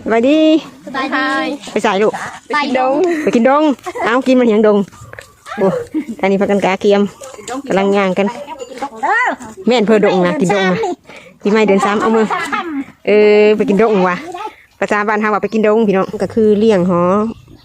ສະບາຍດີ. ສະບາຍດີ. ໄປໃສລູກ? ໄປກິນດົງ. ໄປກິນດົງ. ເອົາ ກິນມັນຫຍັງດົງ? ໂອ້ ທາງນີ້ພາກັນກະກຽມ ກຳລັງຍ່າງກັນ. ແມ່ນເພີດົງນະ ກິນດົງນະ. ປີໃໝ່ເດືອນສາມ ເອົາເມືອ. ເອີ ໄປກິນດົງວ່າ ພາສາບ້ານເຮົາວ່າໄປກິນດົງພີ່ນ້ອງ. ກໍຄືລ້ຽງຫໍ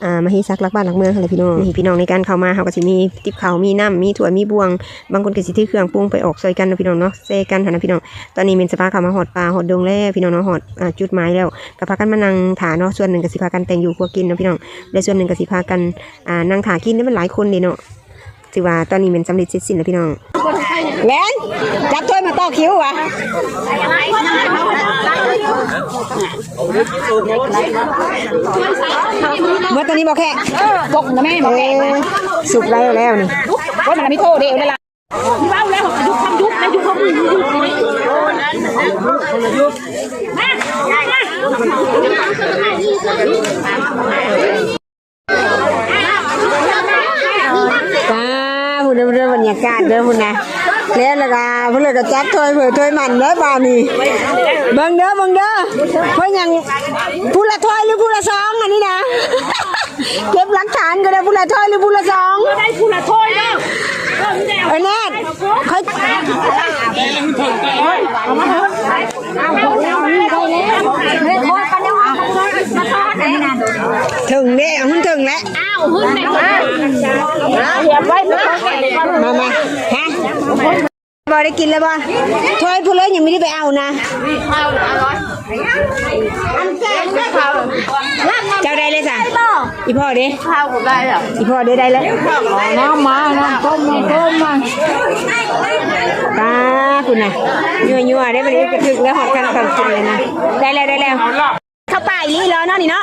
ອ່າ ມະຫິສັກຫຼັກບ້ານຫຼັກເມືອງຫັ້ນແຫຼະພີ່ນ້ອງ. ນີ້ພີ່ນ້ອງ ໃນການເຂົ້າມາ ເຮົາກໍຊິມີຕິບເຂົ້າ ມີນ້ຳ ມີຖ້ວຍ ມີບ່ວງ ບາງຄົນກໍຊິຖືເຄື່ອງປຸງໄປອອກຊ່ອຍກັນເນາະພີ່ນ້ອງເນາະ ແຊກັນຫັ້ນນະພີ່ນ້ອງ. ຕອນນີ້ແມ່ນຊິພາເຂົ້າມາຮອດປ່າຮອດດົງແລ້ວພີ່ນ້ອງເນາະ ຮອດ ອ່າ ຈຸດໝາຍແລ້ວ ກໍພາກັນມານັ່ງຖ້າເນາະ. ສ່ວນໜຶ່ງກໍຊິພາກັນແຕ່ງຢູ່ຄົວກິນເນາະພີ່ນ້ອງ ແລະ ສ່ວນໜຶ່ງກໍຊິພາກັນ ອ່າ ນັ່ງຖ້າກິນ ມັນຫຼາຍຄົນເດ້ເນາະ. ຖືວ່າຕອນນີ້ແມ່ນສຳເລັດເສັດສິ້ນແລ້ວພີ່ນ້ອງ. ແວ່ນ ຈັບຖ້ວຍມາຕໍ່ຄິວຫວາ. ເໝິດຕົວນີ້ບໍ່ແຂກ? ເອີ ປົກນະແມ່ ບໍ່ແຂກ. ເອີ ສຸກໄດ້ແລ້ວນີ້. ໂອ້ຍ ມັນມີໂທເດ້ ເວລາເວົ້າແລ້ວ ຢຸດຄຳຢຸດນະ ຢຸດຄຳຢຸດ. ມາ ມາ ປ້າ ພຸ້ນເດີ ບັນຍາກາດເດີ ພຸ້ນນະ. ແລ້ວ ແລ້ວກໍ ພຸ້ນ ແລ້ວກໍຈັບຖ້ວຍເຜີຖ້ວຍໝັ້ນເດີບາດນີ້. ເບິ່ງເດີ ເບິ່ງເດີ ເພິ່ນຫຍັງ ຜູ້ລະຖ້ວຍຫຼືຜູ້ລະຊອງ ອັນນີ້ນະ. ເກັບຫຼັກຖານກໍໄດ້ ຜູ້ລະຖ້ວຍຫຼືຜູ້ລະຊອງ. ໄດ້ຜູ້ລະຖ້ວຍເດີ. ເອີ ແນດ ຄ່ອຍ ເຖິງເດ້ ຫຸ້ນເຖິງແລ້ວ. ອ້າວ ຫຸ້ນໄດ້ ມາ ມາ ຮະ ບໍ່ໄດ້ກິນແລ້ວບໍ່? ຖ້ວຍຜູ້ເລີຍຍັງບໍ່ໄດ້ໄປເອົານະ. ເຈົ້າໄດ້ແລ້ວຊະ? ອີ່ພໍ່ເດ້? ຂ້າວບໍ່ໄດ້ລະ. ອີ່ພໍ່ເດ້ ໄດ້ແລ້ວ? ນ້ຳມາ ນ້ຳຕົ້ມ ນ້ຳຕົ້ມມາ. ປ້າ ພຸ້ນນະ ຍົວໆເດ້ ບັດນີ້ກະຖືກແລ້ວ ຮອດຂັ້ນຕອນກິນແລ້ວນະ. ໄດ້ແລ້ວ ໄດ້ແລ້ວ. ເຂົ້າປ່າອີ່ຫຼີເນາະນີ້ເນາະ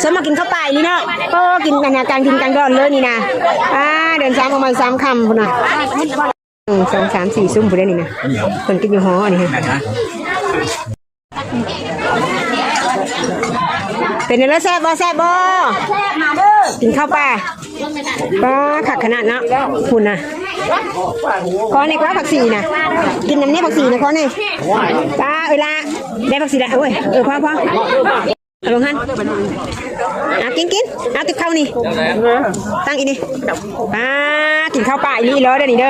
ຊົວນມາກິນເຂົ້າປ່າອີ່ຫຼີເນາະ. ໂອ້ ກິນອັນນະ ກາງດິນກາງດອນເລີຍນີ້ນະ. ອ່າ ເດືອນສາມ ເອົາມາສາມຄຳພຸ້ນນະ. ໜຶ່ງ ສອງ ສາມ ສີ່ ຊຸມຜູ້ໃດນີ້ນະ ເພິ່ນກິນຢູ່ຫໍນີ້. ເປັນແນວໃດ ແຊບບໍ່ ແຊບບໍ່? ກິນເຂົ້າປ່າ. ປ້າ ຄັກຂະໜາດເນາະ ພຸ້ນນະ. ຂໍແດ່ກວ່າຜັກຊີນະ ກິນນຳແດ່ຜັກຊີນະ ຂໍແດ່. ປ້າ ເອີຍລະ ໄດ້ຜັກຊີລະ. ໂອ້ຍ ເອີ ພໍ ພໍ ເອົາລົງຫັ້ນ. ເອົາ ກິນ ກິນ ເອົາຕິບເຂົ້ານີ້ ຕັ້ງອີ່ນີ້. ປ້າ ກິນເຂົ້າປ່າອີ່ຫຼີເດີນີ້ເດີ.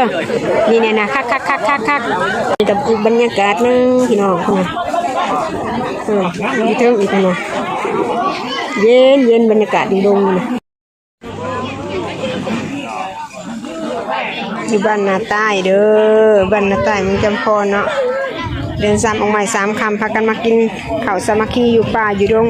ນີ້ແນ່ນະ ຄັກໆໆໆໆ. ນີ້ກໍອີກບັນຍາກາດໜຶ່ງພີ່ນ້ອງ. ເອີ ຢູ່ເທິງອີກນະ ເຢັນໆ ບັນຍາກາດຢູ່ດົງນີ້ນະ. ຢູ່ບ້ານນາໃຕ້ເດີ ບ້ານນາໃຕ້ ເມືອງຈຳພອນເນາະ. ເດືອນສາມ ອອກໃໝ່ສາມຄຳ ພາກັນມາກິນເຂົ້າສາມັກຄີຢູ່ປ່າຢູ່ດົງ.